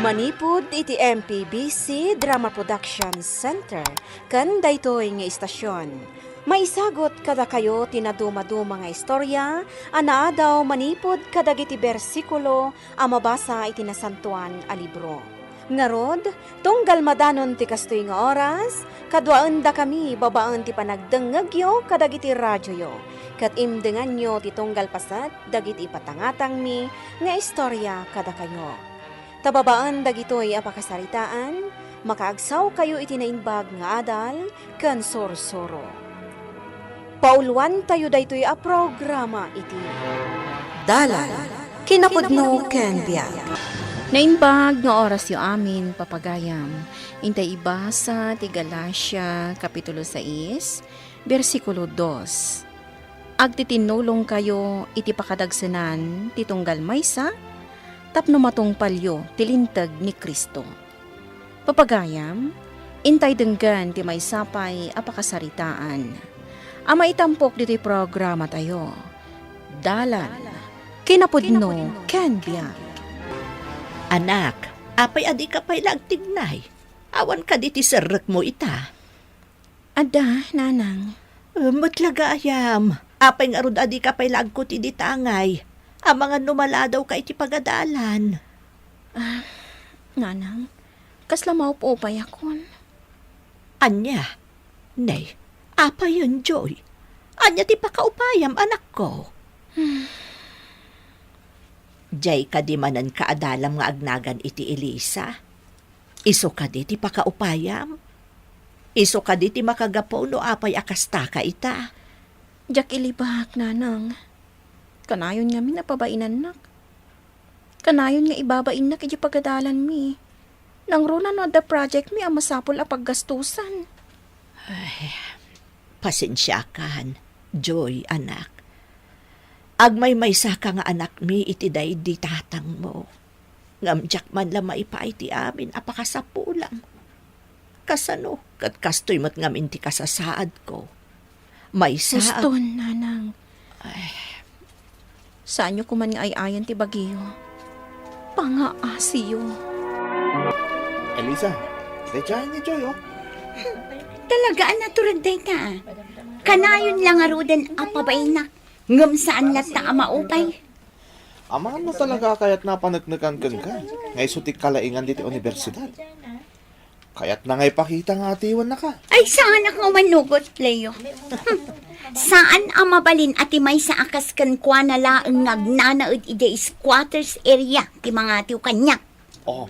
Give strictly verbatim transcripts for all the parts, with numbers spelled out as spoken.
Manipud iti M P B C Drama Production Center ken daytoy nga istasyon, maisagut kadakayo ti nadumaduma nga istorya a naadaw manipud kadagiti bersikulo a mabasa iti Nasantoan a Libro. Ngarud, tunggal madanon ti kastoy nga oras, kaduaendakami babaen ti panagdengngegyo kadagiti radioyo, ket imdenganyo ti tunggal paset dagiti ipatangatangmi nga istorya kadakayo. Ta babaen dagitoy a pakasaritaan, makaagsawkayo iti naimbag nga adal ken sursuro. Pauluantayo daytoy a programa iti Dalan, kinapudno ken biag. Naimbag nga orasyo amin, papagayam. Intay ibasa ti Galacia, Kapitulo sais, bersikulo dos. Agtitinnulongkayo iti pakadagsenan ti tunggal maysa, tapno matungpalyo ti linteg ni Cristo. Papagayam, intay denggen ti maysa pay a pakasaritaan a maitampok ditoy programatayo. Dalan, kinapudno, ken biag. Anak, apay a dika pay la agtignay? Awan kadi ti serrekmo ita? Adda, nanang. Eh, met la gayam. Apay ngarud a dika pay la agkut idi tangay? Amangan no maladawka iti pagadalan. Ah, nanang, kasla maup-upayakon. Ania? Nay, apayen, Joy? Ania ti pakaupayam, anakko? Hmm. Diay kadi manen kaadalam nga agnagan iti Elisa? Isu kadi ti pakaupayam? Isu kadi ti makagapu no apay a kastaka ita? Diak ilibak, nanang. Kanayon ngamin a pabainannak. Kanayon nga ibabainnak idiay pagadalanmi. Nangruna no adda projectmi a masapul a paggastusan. Ay, pasensiakan, Joy, anak. Agmaymaysaka nga anakmi iti daydi tatangmo. Ngem diak man la maipaay ti amin a pakasapulam. Kasano ket kastoy met ngamin ti kasasaadko? Maysa a— Uston, nanang. Ay. Saanyo koman nga ay-ayan ti bagiyo. Pangaasiyo. Elisa, daydiay ni Joy, oh. Talaga a natured dayta, ah. Kanayon la ngaruden a pabainak, ngem saan latta a maupay. Amangan no talaga a kayatna a paneknekan kenka nga isu ti kalaingan ditoy universidad. Kayatna nga ipakita nga atiwannaka. Ay, saanak nga umanugot, Leo. Hmm. Saan a mabalin a ti maysa a kas kenkuana laeng nga agnanaed idiay squatters area ti mangatiw kaniak. Oh,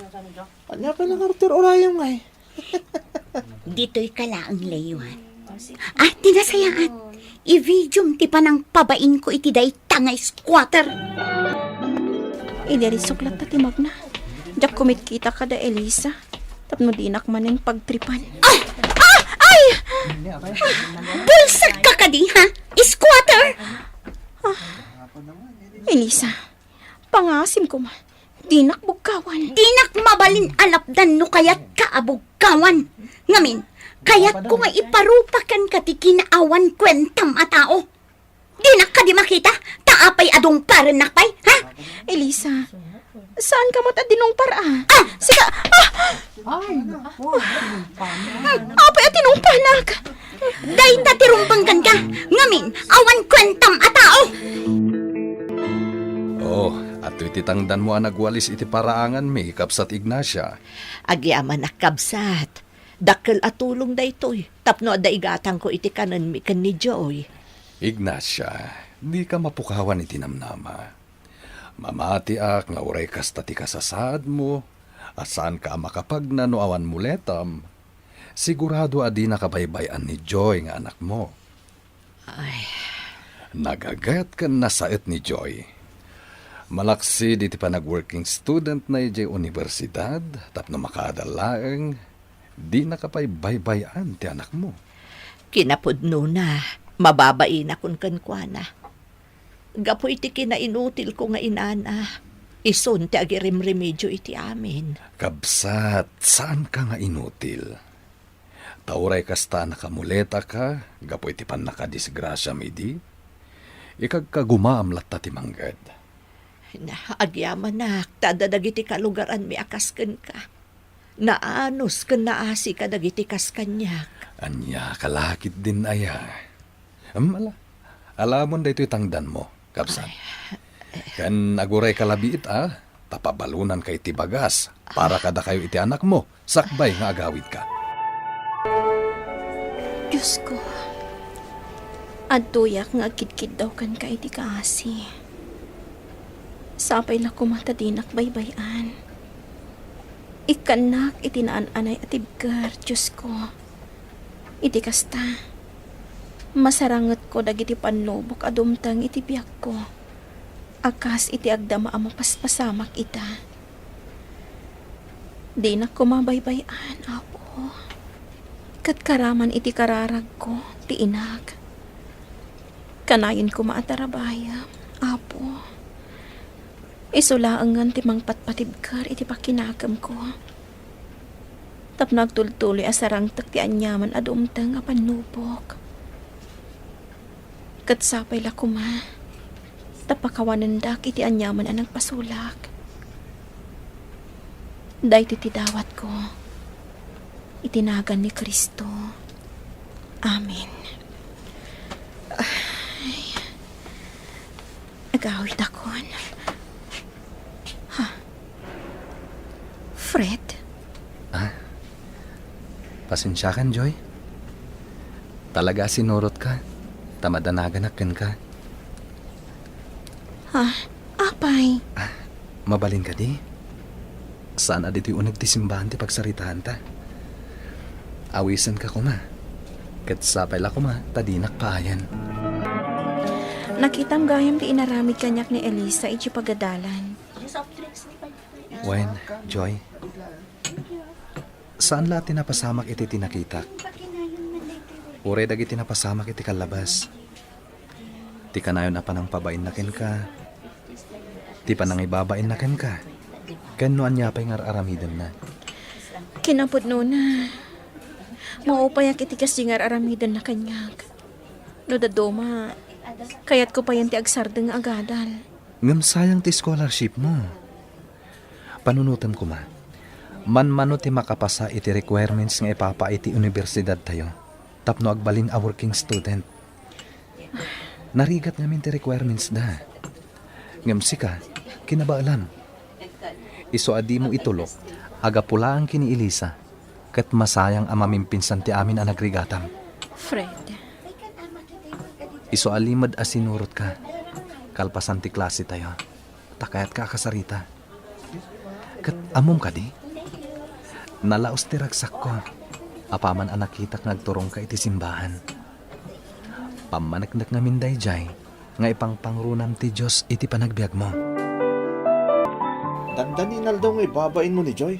ania pay la ngarud ti urayem ngay? Ditoyka laeng, Leo, ha? Ah, ti nasayaat, i-videom ti panangpabainko iti dayta nga squatter. Idi risok latta ti magna, diak kumitkita kada Elisa tapno dinak manen pagtripan. Ah! Ah! Ay! Bulsagka kadi, ha? Squatter! Ah, Elisa, pangasim koma. Dinak bugkawan. Dinak mabalin a lapdan no kayatka a bugkawan. Ngamin, kayatko nga iparupa kenka ti kinaawan kuentam a tao. Dinak kadi makita, ta apay a dungparennak pay, ha? Elisa, saanka met a dinungpar, a? Ah! Sika, ah! Ay, naku, dinungpanak. Apay a tinungpanak? Dayta ti rumbeng kenka, ngamin, awan kuentam a tao. Oh, atoy ti tangdanmo a nagwalis iti paraanganmi, Kabsat Ignacia. Agyamanak, Kabsat. Dakkel a tulong daytoy tapno adda igatangko iti kanenmi ken ni Joy. Ignacia, dika mapukawan iti namnama. Mamatiak nga uray kasta ti kasasaadmo, a saanka a makapagna no awan muletam, sigurado a dinaka baybay-an ni Joy nga anakmo. Ay. Nagaget ken nasaet ni Joy. Malaksid iti panag-working studentna idiay universidad tapno makaadal laeng, dinaka pay baybay-an ti anakmo. Kinapudnona, mababainakon kenkuana. Gapu iti kinainutilko nga inana, isun ti agirimremidio iti amin. Kabsat, saanka nga inutil. Ta uray kasta a nakamuletaka gapu iti pannakadisgrasiam idi, ikagkagumaam latta ti mangged. Agyamanak, ta adda dagiti kalugaranmi a kas kenka. Naanus ken naasi kadagiti kas kaniak. Ania ka la ketdin aya? Em, ala. Alamon daytoy tangdanmo, kabsat. Ay. Ken aguray ka labiit a, ta pabalonanka iti bagas para kadakayo iti anakmo, sakbay nga agawidka. Diosko, adtoyak nga agkidkiddaw kenka iti kaasi. Sapay la koma ta dinak baybay-an. Ikkannak iti naan-anay a tibker, Diosko. Iti kasta, masarangetko dagiti pannubok a dumteng iti biagko, a kas iti agdama a mapaspasamak ita. Dinak koma baybay-an, Apo. Ket karaman iti kararagko ti inak. Kanayon koma a tarabayem, Apo. Isu laengen ti mangpatpatibker iti pakinakemko. Tapno agtultuloy a sarangtek ti aniaman a dumteng a pannubok. Ket sapay la koma, ta pakawanendak iti aniaman a nagpasulak. Daytoy ti dawatko. Iti nagan ni Cristo. Amen. Ay. Agawidakon. Ha? Fred? Ah? Pasensiakan, Joy. Talaga a sinurotka, ta madanaganak kenka. Ha? Apay? Ah, mabalin kadi? Saan a ditoy uneg ti simbahan ti pagsaritaanta. Awisenka koma. Ket sapay la koma ta dinak paayen. Nakitam gayam ti inaramid kaniak ni Elisa idiay pagadalan. Wen, Joy. Saan la ti napasamak iti ti nakitak. Uray dagiti napasamak iti kallabas. Ti kanayon a panangpabainna kenka, ti panangibabainna kenka, ken no ania pay nga ar-aramidenna. Kinapudnona, maupayak iti kasdi nga ar-aramidenna kaniak. No dadduma, kayatko payen ti agsardeng nga agadal. Ngem sayang ti scholarship mo. Panunotem koma, manmano ti makapasa iti requirements nga ipapaay ti unibersidadtayo tapno agbalin a working student. Narigat ngamin ti requirements da. Ngem sika, kinabaelam. Isu a dimo itulok, agapu laeng ken ni Elisa, ket masayang a mamimpinsan ti amin a nagrigatam. Fred. Isu a limed a sinurotka, kalpasan ti klasetayo, ta kayatka a kasarita. Ket ammom kadi? Nalaus ti ragsakko, apaman a nakitak nga agturongka iti simbahan. Pammaneknek ngamin daydiay nga ipangpangrunam ti Dios iti panagbiagmo. Dandani inaldaw nga ibabainmo ni Joy.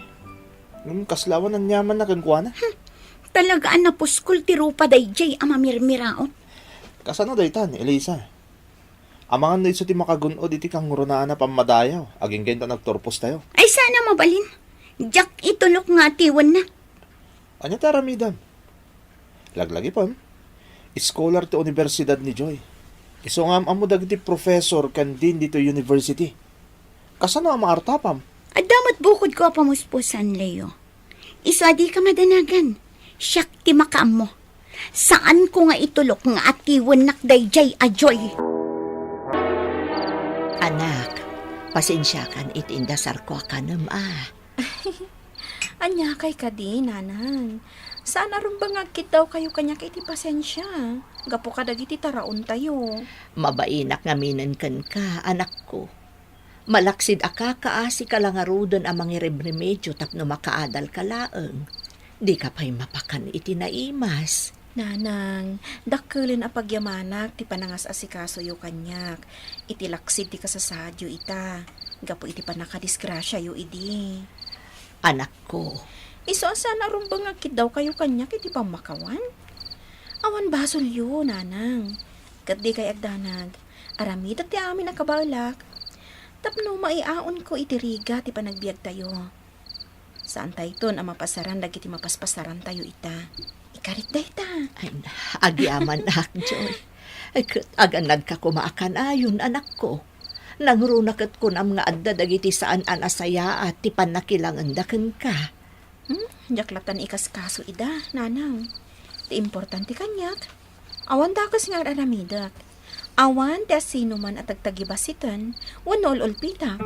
Ngem kasla awan aniamanna kenkuana? Hmm. Talaga a napuskol ti rupa daydiay a mamirmiraon. Kasano dayta ni Elisa? Amangan no isu ti makagun-od iti kangrunaan a pammadayaw, agingga inton nagturpostayo. Ay, saan a mabalin. Diak itulok nga atiwenna. Ania ti aramidem? Laglagipem, scholar ti universidad ni Joy. Isu nga am-ammo dagiti professor ken dean ditoy university. Kasano a maartapam? Adda met bukodko a pamuspusan, Leo. Isu a dika madanagan. Siak ti makaammo. Saanko nga itulok nga atiwennak daydiay a Joy. Anak, pasensiakan iti indasarko a kanem a. Ania kay kadi, nanang? Saan a rumbeng nga agkiddawkayo kaniak iti pasensia, gapu kadagiti taraontayo. Mabainak ngaminen kenka, anakko. Malaksid a kakaasika la ngaruden a mangirimremedio tapno makaadalka laeng. Dika pay mapakan iti naimas. Nanang, dakkelen a pagyamanak ti panangas-asikasoyo kaniak iti laksid ti kasasaadyo ita, gapu iti pannakadisgrasiayo idi. Anakko. Isu a saan a rumbeng nga agkiddawkayo kaniak iti pammakawan? Awan basolyo, nanang. Ket dikay agdanag. Aramidek ti amin a kabaelak. Tapno maiaonko iti rigat ti panagbiagtayo. Saantayton a mapasaran dagiti mapaspasarantayo ita. Ikarik dayta. Ay, agyamanak, Joy. Ay, ket agannadka koma a kanayon, anakko. Nangruna ket kunam nga adda dagiti saan a nasayaat ti pannakilangenda kenka. Hmm, diak latta ikaskaso ida, nanang. Ti importante kaniak, awan dakes nga ar-aramidek. Awan ti asinoman a tagtagibasiten wenno ul-ulpitak.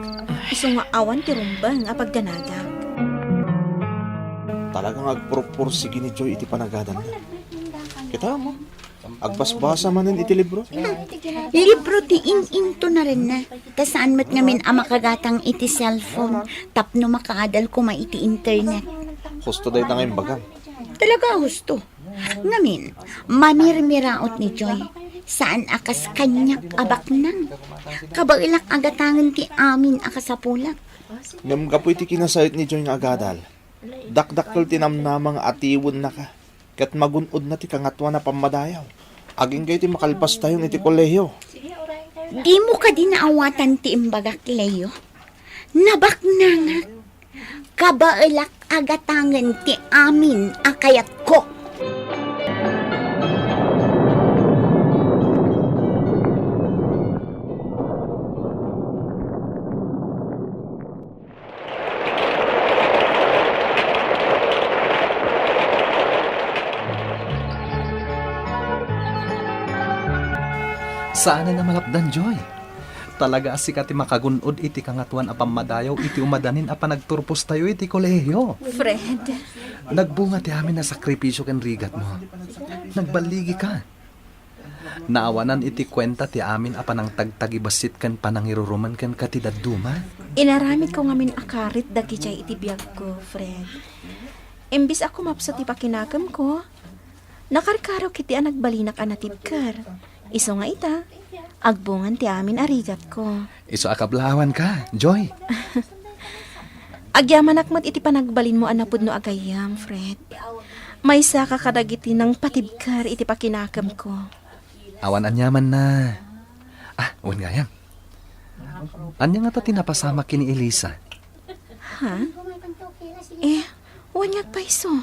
Isu nga awan ti rumbeng a pagdanagak. Talaga nga agpurpursigi ni Joy iti panagadalna. Kita mo, agbasbasa manen iti libro. Libro ti in-into na ren na. Ta saan met ngamin a makagatang iti cellphone tapno makaadal koma iti internet. Husto dayta nga imbagam. Talaga husto. Ngamin, mamirmiraot ni Joy. Saan a kas kaniak a baknang. Kabaelak a gatangen ti amin a kasapulak. Ngem gapu iti kinasayot ni Joy nga agadal, dakdakkel ti namnama nga atiwennaka ket magun-odna ti Kangatoan a Pammadayaw agingga iti makalpastayon iti kolehio. Dimo kadi naawatan ti imbagak, Leo? Nabaknangak. Kabaelak a gatangen ti amin a kayatko. Saanen a malapdan, Joy. Talaga a sika ti makagun-od iti Kangatoan a Pammadayaw iti umadanin a panagturpostayo iti kolehio. Fred. Nagbunga ti amin a sakripisio ken rigatmo. Nagballigika. Naawanan iti kuenta ti amin a panangtagtagibassit ken panangiruruman kenka ti dadduma. Inaramidko ngamin a karit dagidiay iti biagko, Fred. Imbes a kumapsut ti pakinakemko, nakarkaro ketdi a nagbalinak a natibker. Isu nga ita, agbungan ti amin a rigatko. Isu a kablawanka, Joy. Agyamanak met iti panagbalinmo a napudno a gayyem, Fred. Maysaka kadagiti nangpatibker iti pakinakemko. Awan aniamanna. Ah, wen gayam. Ania ngata ti napasamak ken ni Elisa? Ha? Eh, wen nga agpayso.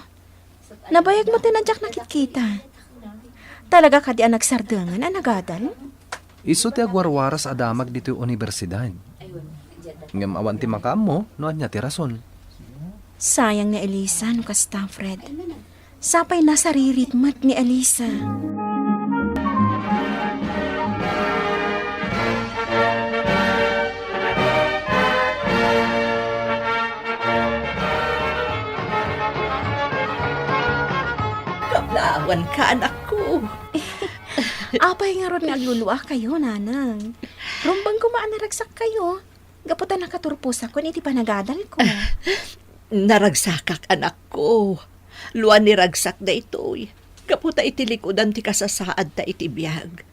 Nabayag met ti diak nakitkita. Talaga kadi a nagsardengen a nagadal? Isu ti agwarwaras a damag ditoy universidad. Ngem awan ti makaammo no ania ti rason. Sayang ni Elisa no kasta, Fred. Sapay nasaririt met ni Elisa. Kablawanka, anakko. Apay ngarud nga agluluakayo, nanang? Rumbeng koma a naragsakkayo. Gapu ta nakaturposakon iti panagadalko. Naragsakak, anakko. Luan ni ragsak daytoy. Gapu ta iti likudan ti kasasaadta iti biag,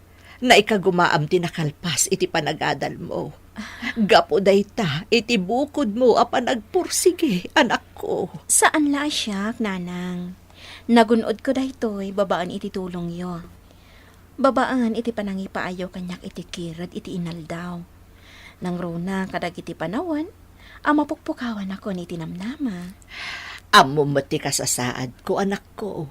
naikagumaam ti nakalpas iti panagadalmo. Gapu dayta, iti bukodmo a panagpursigi, anakko. Saan la a siak, nanang. Nagun-odko daytoy babaen iti tulongyo. Babaen iti panangipaayo kaniak iti kired iti inaldaw. Nangruna kadagiti panawen a mapukpukawanakon iti namnama. Ammom met ti kasasaadko, anakko.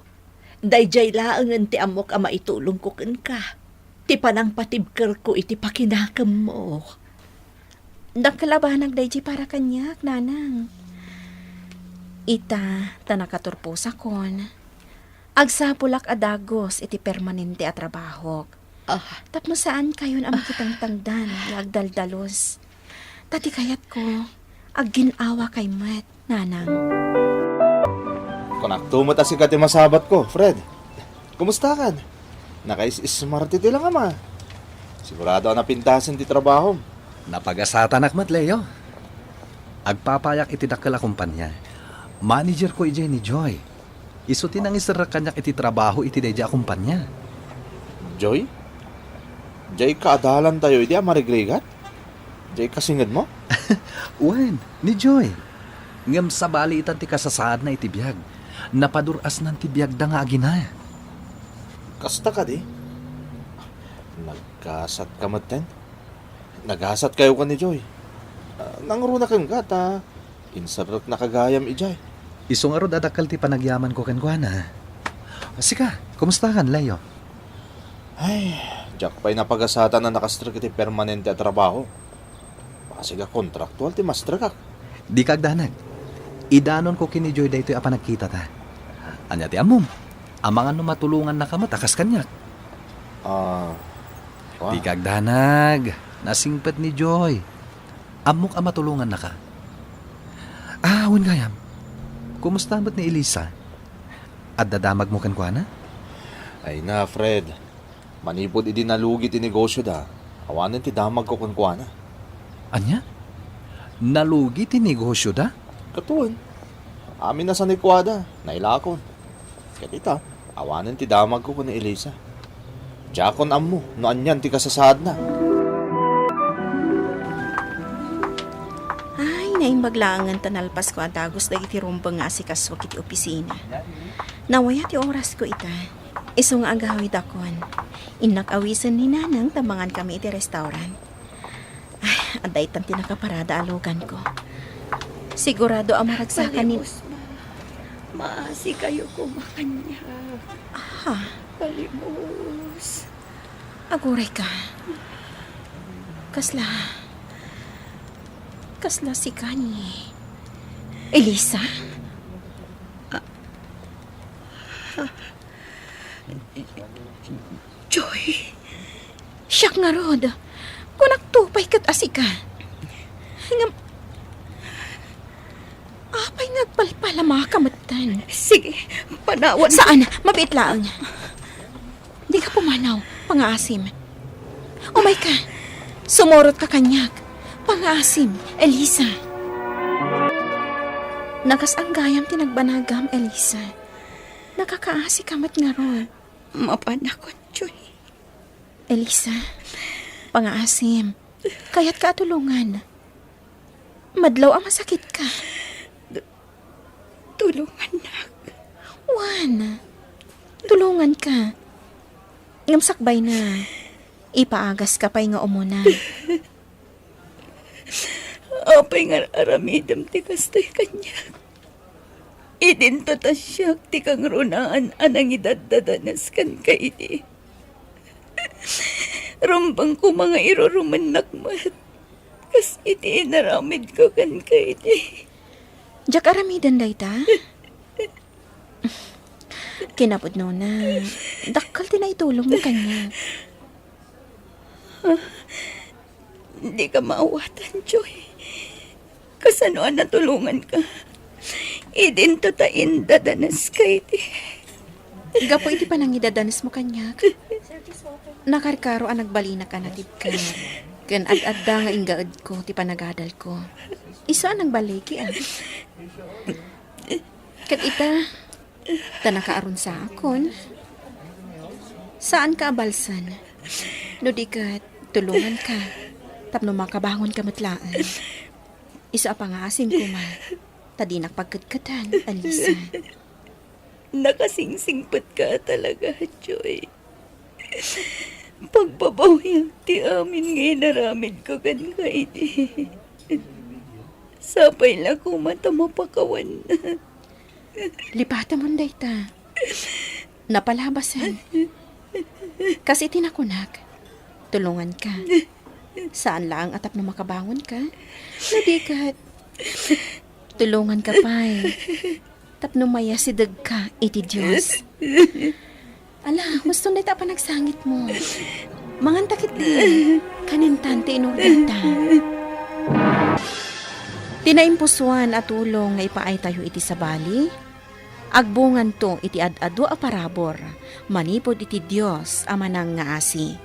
Daydiay laengen ti ammok a maitulongko kenka, ti panangpatibkerko iti pakinakemmo. Dakkel a banag daydiay para kaniak, nanang. Ita, ta nakaturposakon, agsapulak a dagus iti permanente a trabahok. Ah. Tapno saankayon a makitangtangdan nga agdaldalos. Ta ti kayatko, aggin-awakay met, nanang. Kunakto met a sika ti masabatko, Fred. Kumustakan? Nakais-ismarte ti langam a. Sigurado a napintasen ti trabahom. Napagasatanak met, Leo. Agpapayak iti dakkel a kompania. Managerko idiay ni Joy. Isu ti nangiserrek kaniak iti trabaho iti daydiay a kompania. Joy? Diay kaadalantayo idi a marigrigat? Diay kasingedmo? Wen, ni Joy. Ngem sabali itan ti kasasaadna iti biag. Napadur-asnan ti biagda nga agina. Kasta kadi? Nagkasatka metten? Nagasatkayo ken ni Joy. Ah, nangruna kenka ta inserreknaka gayam idiay. Isu ngarud a dakkel ti panagyamanko kenkuana. Sika, kumustakan, Leo? Ay, diak pay napagasatan a nakastrek iti permanente a trabaho. Siga kontraktual ti maestrekak. Dika agdanag. Idanonko ken ni Joy daytoy a panagkitata. Ania ti ammom? Amangan no matulongannaka met a kas kaniak. Ah, wa. Dika agdanag. Nasingpet ni Joy. Ammok a matulongannaka. Ah, wen gayam. Kumusta met ni Elisa? Adda damagmo kenkuana? Ay na, Fred. Manipud idi nalugi ti negosioda, awanen ti damagko kenkuana. Ania? Nalugi ti negosioda? Katuen. Amin a sanikuada, nailakon. Ket ita, awanen ti damagko ken ni Elisa. Diakon ammo no anian ti kasasaadna. Ay, naimbag laengen ta nalpasko a dagus dagiti rumbeng nga asikasuak iti opisina. Nawaya ti orasko ita. Isu nga agawidakon. Innak awisen ni Nanang ta mangankami iti restaurant. Ay, adda itan ti nakaparada a luganko. Sigurado a maragsakan ni... Palimos, ma. Maasikayo koma kaniak. Ah. Palimos. Aguray ka. Kasla, kasla sika ni Elisa? Joy, siak ngarud. Kunakto pay ket a sika. Ngem, apay nga agpalpalamaka metten? Sige, panawan. Saan, mabiit laeng. Dika pumanaw, pangaasim. Umayka. Sumurotka kaniak. Pangaasim, Elisa. Nakas-an gayam ti nagbanagam, Elisa. Nakakaasika met ngarud. Mapanakon, Joy. Elisa, pangaasim. Kayatka a tulongan. Madlaw a masakitka. Tulongannak. Wen, tulonganka. Ngem sakbayna, ipaagaska pay nga umuna. Apay nga ar-aramidem ti kastoy kaniak? Idinto ta siak ti kangrunaan a nangidaddadanes kenka idi. Rumbeng koma nga irurumennak met, kas iti inaramidko kenka idi. Diak aramiden dayta? Kinapudnona, dakkel ti naitulongmo kaniak. Dika maawatan, Joy. Kasano a natulonganka? Idinto ta indadaneska idi. Gapu iti panangidadanesmo kaniak, nakarkaro a nagbalinak a natibker. Ken ad-adda nga inggaedko ti panagadalko. Isu a nagbaligi, a. Ket ita, ta nakaarunsaakon, saanka a balsen. No di ket, tulonganka, tapno makabangonka met laeng. Isu a pangaasim koma, ta dinak pagketketen, Elisa. Nakasingsingpetka talaga, Joy. Pagbabawiak ti amin nga inaramidko kenka idi. Sapay la koma ta mapakawan. Lipatemon dayta. Napalabasen. Kas iti nakunak, tulonganka. Saan laeng a tapno makabangonka. No di ket, tulonganka pay tapno mayasidegka iti Dios. Ala, husto dayta a panagsangitmo. Manganta ketdi. Kanintan ti inorderta. Ti naimpusoan a tulong nga ipaaytayo iti sabali, agbunganto iti ad-adu a parabur manipud iti Dios a manangngaasi.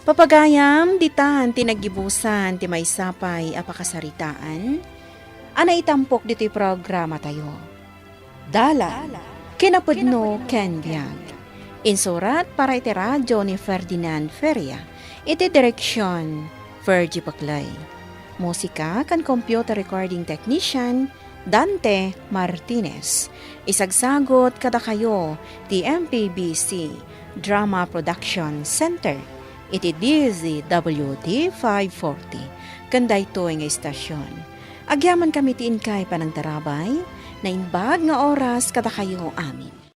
Papagayam, ditan ti naggibusan ti maysa pay a pakasaritaan a naitampok ditoy programatayo. Dalan, kinapudno ken biag. Insurat para iti radio ni Ferdinand Feria, iti direksion, Fergie Paclay. Musika ken computer recording technician, Dante Martinez. Isagsagut kadakayo ti M P B C Drama Production Center iti D Z W T five forty ken daytoy nga istasyon. Agyamankami ti inkay panangtarabay, naimbag nga oras kadakayo amin.